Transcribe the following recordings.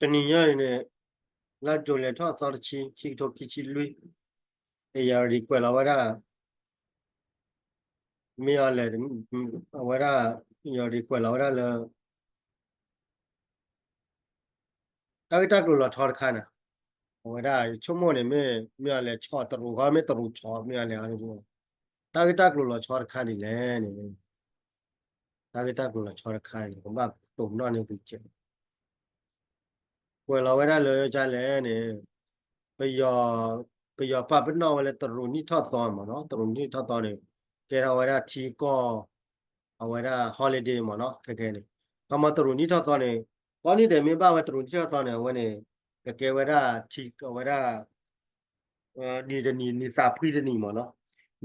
တနံၤညါအံၤန့ၣ် လါယူၤလံထီၣ်သီတဆံ ခံကထိခံဆံလွံၢ် အံၤ ယၤရံၤကွဲးလီၤဝဲဒၣ် မ့ၢ်အီၤလဲၣ် အဝဲဒၣ် ယၤရံၤကွဲးလီၤဝဲဒၣ်လၢ တၢ်ဂ့ၢ်တၢ်ကျိၤလီၤဆီတခါန့ၣ် အဝဲဒၣ်ယဆိကမိၣ်န့ၣ် မ့ၢ် မ့ၢ်အီၤလဲၣ်ဆီတရူးခီ မ့ၢ်တရူးဆီ မ့ၢ်အီၤလဲၣ် တၢ်ဂ့ၢ်တၢ်ကျိၤလီၤဆီတခါဒ်လဲၣ်န့ၣ် တၢ်ဂ့ၢ်တၢ်ကျိၤလီၤဆီတခါန့ၣ် ကဘၣ်တိၢ်နီၣ်န့ၢ်သုကဲး ကွဲးလီၤဝဲဒၣ်လၢဒ်လဲၣ်န့ၣ် ပယီၤ ပယီၤပာ်ပနီၣ်ဝဲလၢတရူးနံၣ်ထီၣ်သီမ့ၢ်နီၤ တရူးနံၣ်ထီၣ်သီန့ၣ် ကဲထီၣ်ဝဲဒၣ်ထံကီၢ် အဝဲဒၣ် holiday မ့ၢ်နီၤ ခဲခဲန့ၣ် ခီမီတရူးနံၣ်ထီၣ်သီန့ၣ် ကီၢ်နံၣ်ဒဲးမ့ၢ်ဘၣ်ဝဲတရူးနံၣ်ထီၣ်သီန့ၣ် အဝဲန့ၣ် ကကဲဝဲဒၣ်ထံ အဝဲဒၣ် နံၤတနံၤ နံၤသးဖှံတနံၤမ့ၢ်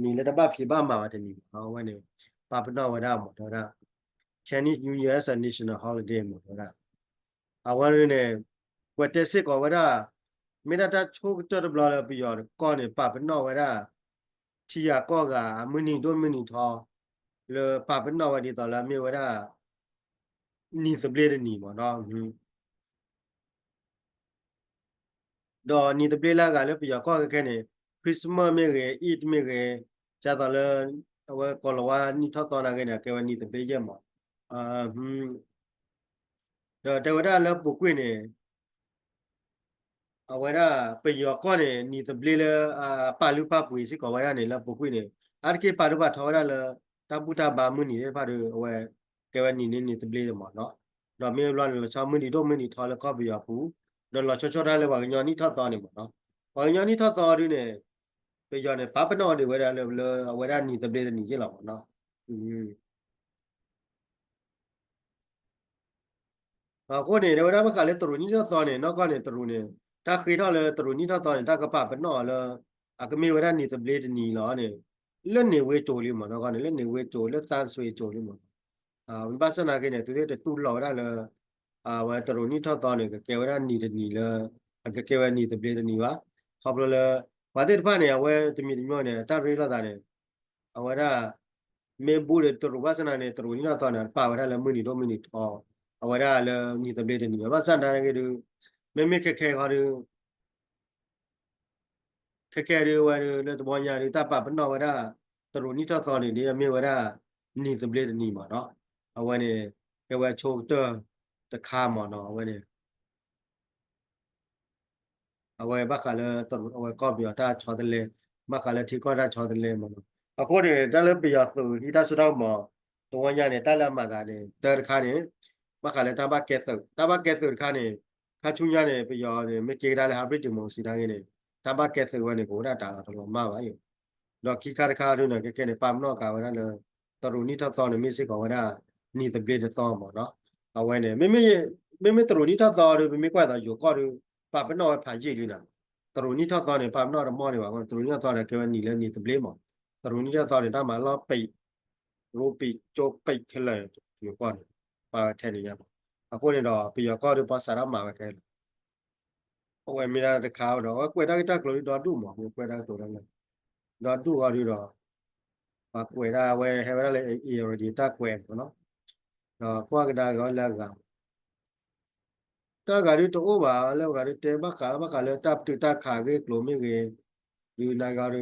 နီၤ နံၤလၢတဘၣ်ဖံးဘၣ်မၤဘၣ်တနံၤမ့ၢ်နီၤ အဝဲန့ၣ် ပာ်ပနီၣ်ဝဲဒၣ်မ့ၢ်တဲဝဲဒၣ် Chinese New Year as a national holiday မ့ၢ်တဲဝဲဒၣ် အဝဲန့ၣ် ကွဲးတဲစ့ၢ်ကီးဝဲဒၣ် မ့ၢ်ဒၣ်တၢ်ဆိကတၢၢ်တဘျီလၢပယီၤကီၢ်န့ၣ် ပာ်ပနီၣ်ဝဲဒၣ် ထံဂၤကီၢ်ဂၤ အမုၢ်နံၤဒိၣ်မုၢ်နံၤထီ လၢပာ်ပနီၣ်ဝဲဒ်သိးလၢအမ့ၢ်ဝဲဒၣ် နံၤသဘျ့တနံၤမ့ၢ်နီၤ ဒီးနံၤသဘျ့လၢအဂၤလၢပယီၤကီၢ်ခဲခဲန့ၣ် Christmas မ့ၢ်ဂ့ၤ Eid မ့ၢ်ဂ့ၤ ဒ်သိးလၢ အဝဲကိးလီၤဝါနံၣ်ထီၣ်သီနာ်က့န့ၣ် အကဲဝဲနံၤသဘျ့ယဲၢ်မ့ၢ် ဒီးတဲဝဲဒၣ်လၢပူၤကွံာ်န့ၣ် အဝဲဒၣ်ပယီၤကီၢ်န့ၣ် နံၤသဘျ့လၢ ပာ်လုၢ်ပာ်ပှ့ၤစ့ၢ်ကီးဝဲဒၣ်န့ၣ် လၢပူၤကွံာ်န့ၣ် အါတက့ၢ်ပာ်ဒိၣ်ပာ်ထီဝဲဒၣ်လၢ တၢ်ဘူၣ်တၢ်ဘါမုၢ်နံၤသ့ၣ်တဖၣ်ဒီး အဝဲ ကဲဝဲနံၤန့ၣ်နံၤသဘျ့မ့ၢ်နီၤ ဒီးမ့ၢ်ဘျီန့ၣ် လီၤဆီမုၢ်နံၤဒိၣ်မုၢ်နံၤထီလၢကီၢ်ပယီၤပူၤ ဒီးလီၤဆီဆီတၢ်လၢပှၤကညီနံၣ်ထီၣ်သီန့ၣ်မ့ၢ်နီၤ ပှၤကညီနံၣ်ထီၣ်သီဒုန့ၣ် ပယီၤန့ၣ် ပာ်ပနီၣ်ဒံးဝဲဒၣ်လၢ လၢအဝဲဒၣ်နံၤသဘျ့တနံၤယဲၢ်လီၤမ့ၢ်နီၤ အဃိန့ၣ် တဲဝဲဒၣ်ဘၣ်ဃးလၢတရူးနံၣ်ထီၣ်သီန့ၣ် နီၢ်ကီၢ်န့ၣ် တရူးန့ၣ် တၢ်ဃ့ထီၣ်လၢတရူးနံၣ်ထီၣ်သီန့ၣ် တၢ်ကပာ်ပနီၣ်အီၤလၢ အကမ့ၢ်ဝဲဒၣ်နံၤသဘျ့တနံၤလီၤန့ၣ် လၢန့ၣ်ဝ့ကၠိလံမ့ၢ်နီၤ ကီၢ်န့ၣ် လၢန့ၣ်ဝ့ကၠိ လၢသၣ်စွ့ကၠိလံမ့ၢ်နီၤ ဘၣ်ဆၣ်နာ်က့န့ၣ် သုသ့ၣ်တတူၢ်လိာ်ဝဲဒၣ်လၢ အဝဲတရူးနံၣ်ထီၣ်သီန့ၣ် ကကဲဝဲဒၣ်နံၤတနံၤလၢ အကကဲဝဲနံၤသဘျ့တနံၤဘၣ် ခီဖျိလၢ ပှၤသ့ၣ်တဖၣ်န့ၣ် အဝဲတမံၤတမံၤန့ၣ် အတၢ်ရ့လိာ်သးန့ၣ် အဝဲဒၣ် မ့ၢ်ဘူးဒီးတရူးဘၣ်ဆၣ်နာ်က့န့ၣ် တရူးနံၣ်ထီၣ်သီန့ၣ် ပာ်ဝဲဒၣ်လၢမုၢ်နံၤဒိၣ်မုၢ်နံၤထီ အဝဲဒၣ်လၢနံၤသဘျ့တနံၤ ဘၣ်ဆၣ်နာ်က့ဒုး မ့မ့ၢ်ခဲခဲခီဒုး ခဲခဲဒုးဝဲဒုး လၢတဘီညါဒုး တၢ်ပာ်ပနီၣ်ဝဲဒၣ် တရူးနံၣ်ထီၣ်သီန့ၣ် ဒ်အမ့ၢ်ဝဲဒၣ် နံၤသဘျ့တနံၤမ့ၢ်နီၤ အဝဲန့ၣ် ကဲဝဲဆိကတၢၢ်တခါမ့ၢ်နီၤ အဝဲန့ၣ် အဝဲဘၣ်ဃးလၢ အဝဲကီၢ်ပယီၤတၢ်ဆီတလဲ ဘၣ်ဃးလၢထံကီၢ်တၢ်ဆီတလဲမ့ၢ်နီၤ အဃိန့ၣ် တၢ်လၢပယီၤသုးဟံးတၢ်စိတၢ်ကမီၤ တဝီညါန့ၣ် တၢ်လၢအမၤသးန့ၣ် တၢ်တခါန့ၣ် ဘၣ်ဃးလၢတၢ်ဘၣ်ကဲသုး တၢ်ဘၣ်ကဲသုးတခါန့ၣ် ခါဆူညါန့ၣ် ပယီၤန့ၣ် မ့ၢ်က့ၤကဒါလၢ hybrid democracy နာ်က့န့ၣ် တၢ်ဘၣ်ကဲသုးဝဲန့ၣ် ကအိၣ်ဒၣ်တၢ်လီၤတလီၤမၢ်ဘၣ်ယိၤ ဒီးခံခါတခါဒုးန့ၣ် ခဲခဲန့ၣ် ပာ်ပနီၣ်ကးဝဲဒၣ်လၢ တရူးနံၣ်ထီၣ်သီန့ၣ် မ့ၢ်စ့ၢ်ကီးဝဲဒၣ် နံၤသဘျ့တသီမ့ၢ်နီၤ အဝဲန့ၣ် မ့မ့ၢ်တရူးနံၣ်ထီၣ်သီဒုး ပမ့ၢ်ကွၢ်သိးယိၤကီၢ်ဒုး ပာ်ပနီၣ်ဝဲဖးယံာ်လံနၤ တရူးနံၣ်ထီၣ်သီန့ၣ် ပာ်ပနီၣ်တမီၢ်ဒံးဘၣ် တရူးနံၣ်ထီၣ်သီန့ၣ် ကဲဝဲနံၤလၢနံၤသဘျ့မ့ၢ် တရူးနံၣ်ထီၣ်သီန့ၣ် တၢ်မၤလီၢ်ပံး ရူပံးကၠိပံးခဲလၢာ် ယိၤကီၢ်န့ၣ် ပာ်ဝဲထဲန့ၣ်ညါမ့ၢ် အဃိန့ၣ်ဒီး ပယီၤကီၢ်ဒုးပှၤစးထီၣ်မၤဝဲခဲလၢာ် အဝဲမ့ၢ်ဒၣ်တခါဒီး အဝဲကွဲးတၢ်ဂ့ၢ်တၢ်ကျိၤဒုးဒီဒူၣ်မး အဝဲကွဲးတၢ်ဂ့ၢ်တၢ်ကျိၤဒ်လဲၣ် ဒီဒူၣ်အီၤဒုးဒီး ပှၤကွဲးဒၣ်အဝဲဟဲဝဲဒၣ်လၢ Irrawaddy တၢ်ကွဲးမ့ၢ်နီၤ ဒီးကွၢ်ကဒါက့ၤအီၤလၢအဂၤ တၢ်ဂၤဒုးတအိၣ်ဘၣ် လၢအဂၤဒုးတဲဘၣ်ဃး ဘၣ်ဃးလၢတၢ်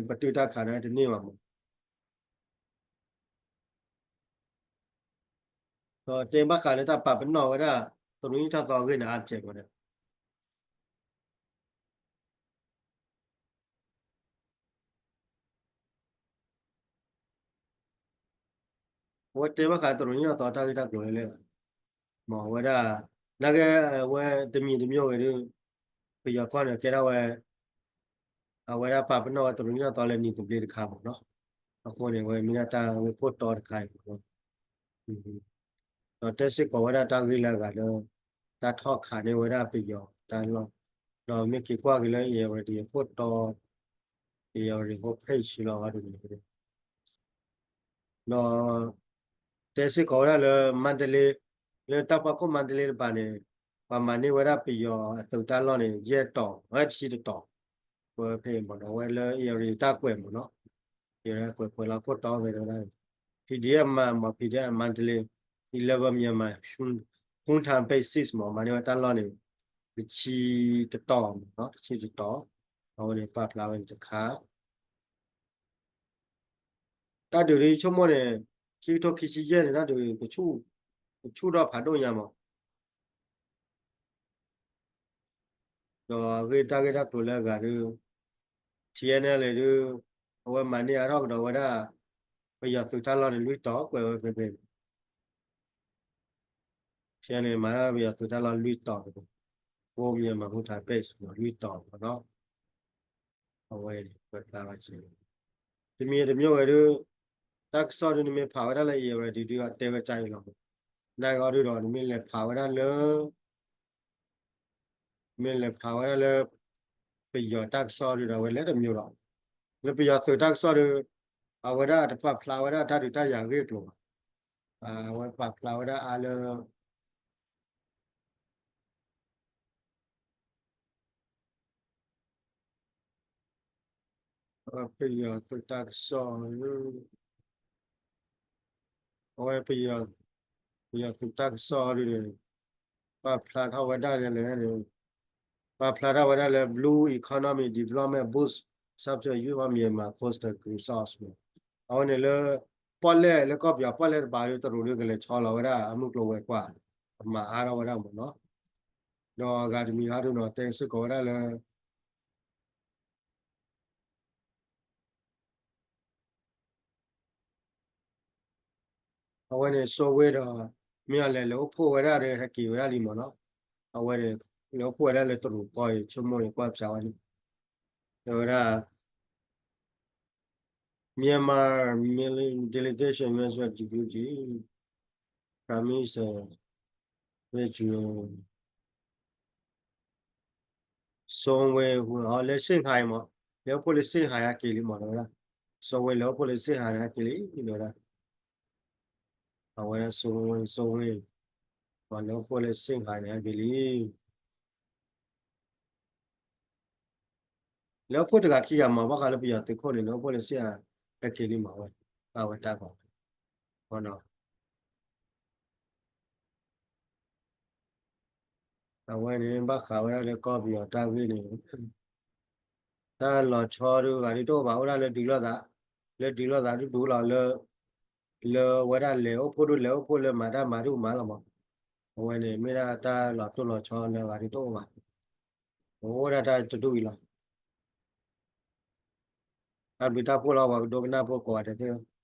ပတုာ်တၢ်ခးအဂ့ၢ်အကျိၤမ့ၢ်ဂ့ၤ ဒုးနာ်က့ၤအီၤဒုး ပတုာ်တၢ်ခးန့ၣ်တန့ၢ်ဘၣ်မး ဒီးတဲဘၣ်ဃးလၢတၢ်ပာ်ပနီၣ်ဝဲဒၣ် တရူးနံၣ်ထီၣ်သီအဂ့ၢ်န့ၣ်အါကဲးဝဲဒၣ် အဝဲတဲဘၣ်ဃးတရူးနံၣ်ထီၣ်သီတၢ်ဂ့ၢ်တၢ်ကျိၤလဲၣ်လဲၣ်လီၤ. မ့ၢ်ဝဲဒၣ် နာ်က့ အဝဲတမံၤတမံၤဂ့ၤဒုး ပယီၤကီၢ်န့ၣ်ကဲထီၣ်ဝဲ အဝဲဒၣ်ပာ်ပနီၣ်ဝဲတရူးနံၣ်ထီၣ်သီလၢနံၤသဘျ့တခါမ့ၢ်နီၤ. အဃိန့ၣ် အဝဲမ့ၢ်ဒၣ်တၢ်ဂ့ၢ်ခိၣ်တီတခါအံၤမ့ၢ်နီၤ. ဒီးတဲစ့ၢ်ကီးဝဲဒၣ်တၢ်ဂ့ၢ်လၢအဂၤလၢ တၢ်ထီၣ်ခးန့ၢ်ဝဲဒၣ်ပယီၤတၢ်လီၢ်, ဒီးမ့ၢ်က့ၤကွၢ်က့ၤလၢ Irrawaddy အခိၣ်တီ Irrawaddy homepage လီၤအီၤဒ်န့ၣ် ဒီး တဲစ့ၢ်ကီးဝဲဒၣ်လၢ မါတလ့ လၢတၢ်ဖီခိၣ်မါတလ့တပၤန့ၣ် ပှၤမၤန့ၢ်ဝဲဒၣ်ပယီၤအသုးတၢ်လီၢ်န့ၣ် ယဲၢ်တီၤ ဝဲတဆံတတီၤ, ဝဲဖဲအံၤမ့ၢ်ဒီး ဝဲလၢ Irrawaddy တၢ်ကွဲးမ့ၢ်နီၤ, Irrawaddy ကွဲးကွဲးလီၤခိၣ်တီဖဲဝဲဒၣ် PDF မၤမ့ၢ် PDF မါတလ့ eleven Myanmar Junta Base မ့ၢ် မၤန့ၢ်ဝဲတၢ်လီၢ်န့ၣ် တဆံတတီၤမးနီၤ, တဆံတတီၤ, အဝဲန့ၣ်ပာ်ဖျါဝဲန့ၣ်တခါ တၢ်ဒုးဒ်ဆိကမိၣ်န့ၣ် ခံကထိခံဆံယဲၢ်န့ၣ် တၢ်ဒုးကဆူၣ်, ကဆူၣ်ထီၣ်ဖးဒိၣ်ညါမး, ဒီးအဂ့ၢ်တၢ်ဂ့ၢ်တၢ်ကျိၤလၢအဂၤဒုး ထံအဲနဲၣ် လၢဒုး အဝဲမၤန့ၢ်အါထီၣ်ကဒီးဝဲဒၣ် ပယီၤသုးတၢ်လီၢ်န့ၣ်လွံၢ်တီၤ ကွဲးဝဲဖဲဖဲ ထံအဲနဲၣ် မၤဒၣ်ပယီၤသုးတၢ်လီၢ်လွံၢ်တီၤတဘိ, အိၣ်မံၤမၤဟူထးပဲၣ်လွံၢ်တီၤမးနီၤ, အဝဲကွဲးဖျါဝဲ တမံၤတမံၤဝဲဒုး တၢ်ကစီၣ်ဒုး နမ့ၢ်ဖးဝဲဒၣ်လၢ အံၤဝဲဒုး ဒုးအတဲဝဲတၢ်အံၤလီၤ, နာ်က့အီၤဒုးဒီး နမ့ၢ်လဲၤဖးဝဲဒၣ်လၢ မ့ၢ်လဲၤဖးဝဲဒၣ်လၢ ပယီၤတၢ်ကစီၣ်ဒုးဒီး အဝဲလဲၤတမံၤလီၤ, လၢပယီၤသုးတၢ်ကစီၣ်ဒုး အဝဲဒၣ်တပာ်ဖျါဝဲဒၣ်တၢ်ဒုးတၢ်ယၤဂ့ၢ်အကျိၤဘၣ်, အဝဲပာ်ဖျါဝဲဒၣ်အါလၢ ပယီၤသုးတၢ်ကစီၣ်, အဝဲ ပယီၤသုးတၢ်ကစီၣ်ဒုးန့ၣ် ပာ်ဖျါထီၣ်ဝဲဒၣ်လၢ ပာ်ဖျါထီၣ်ဝဲဒၣ်လၢ Blue Economy Development Boost Subsidy Use of Myanmar Coastal Resource အဝဲန့ၣ်လၢ ပီၣ်လဲၣ်လၢကီၢ်ပယီၤပီၣ်လဲၣ်တပၤဒီး တရူးဒုးကလဲၤဆီလီၤဝဲဒၣ် အမုၢ်ကျိၤဝဲၤကွာ် အမၤအါထီၣ်ဝဲဒၣ်မးနီၤ, ဒီးအဂၤတမံၤဟီဒုးနီၤ တဲစ့ၢ်ကီးဝဲဒၣ်လၢ အဝဲန့ၣ် စိဝ့ဒီး မ့ၢ်အီၤလဲၤလဲၤအိၣ်ဖှိၣ်ဝဲဒၣ်ဒီး ဟဲက့ၤဝဲဒၣ်လံမးနီၤ, အဝဲန့ၣ် လဲၤအိၣ်ဖှိၣ်ဝဲဒၣ်လၢတရူးကီၢ်အံၤ ဆိကမိၣ်န့ၣ် ကွၢ်ဖျါဝဲန့ၣ် တဲဝဲဒၣ် Myanmar delegation မ့ၢ်စ့ၢ်ကီး Djibouti Prime Minister မ့ၢ်စ့ၢ်ကီး စိဝ့ လၢစ့ၣ်ဟါအံၤမး, လဲၤအိၣ်ဖှိၣ်လၢစ့ၣ်ဟါအံၤဟဲက့ၤလံမး တဲဝဲဒၣ်, စိဝ့လဲၤအိၣ်ဖှိၣ်လၢစ့ၣ်ဟါန့ၣ်ဟဲက့ၤလံ တဲဝဲဒၣ်, အဝဲဒၣ်စိဝ့ စိဝ့, ပှၤလဲၤအိၣ်ဖှိၣ်လၢစ့ၣ်ဟါန့ၣ်ဟဲက့ၤလံ လဲၤအိၣ်ဖှိၣ်တဂၤခံဂၤမး ဘၣ်ဃးလၢပယီၤသုးခိၣ်န့ၣ် လဲၤအိၣ်ဖှိၣ်လၢစ့ၣ်ဟါ ဟဲက့ၤလံမးဝဲ, အဝဲတၢ်ကီး အဝဲန့ၣ် ဘၣ်ဃးဝဲဒၣ်လၢကီၢ်ပယီၤတၢ်ဂ့ၢ်န့ၣ် တၢ်လီၤဆီဒုးဂၤဒုးတအိၣ်ဘၣ် အိၣ်ဒၣ်လၢဒုးလိာ်သး, လၢဒုးလိာ်သးဒုးဒုးလီၤလၢ လၢဝဲဒၣ်လဲၤအိၣ်ဖှိၣ်ဒုးလဲၤအိၣ်ဖှိၣ် လၢမၤတၢ်မၤဒုးမၤလီၤမး, အဝဲန့ၣ် မ့ၢ်ဒၣ်တၢ်လီၤတိၢ်လီၤဆီလၢဂၤဒုးတအိၣ်ဘၣ်, အိၣ်ဒၣ်တၢ်တဒူၣ်အံၤလီၤ တၢ်ဘျုးတၢ်ဖှိၣ်လီၤ ပှၤကဒိကနၣ်ဖိကိးဂၤဒဲးသ့ၣ်ဧၢ,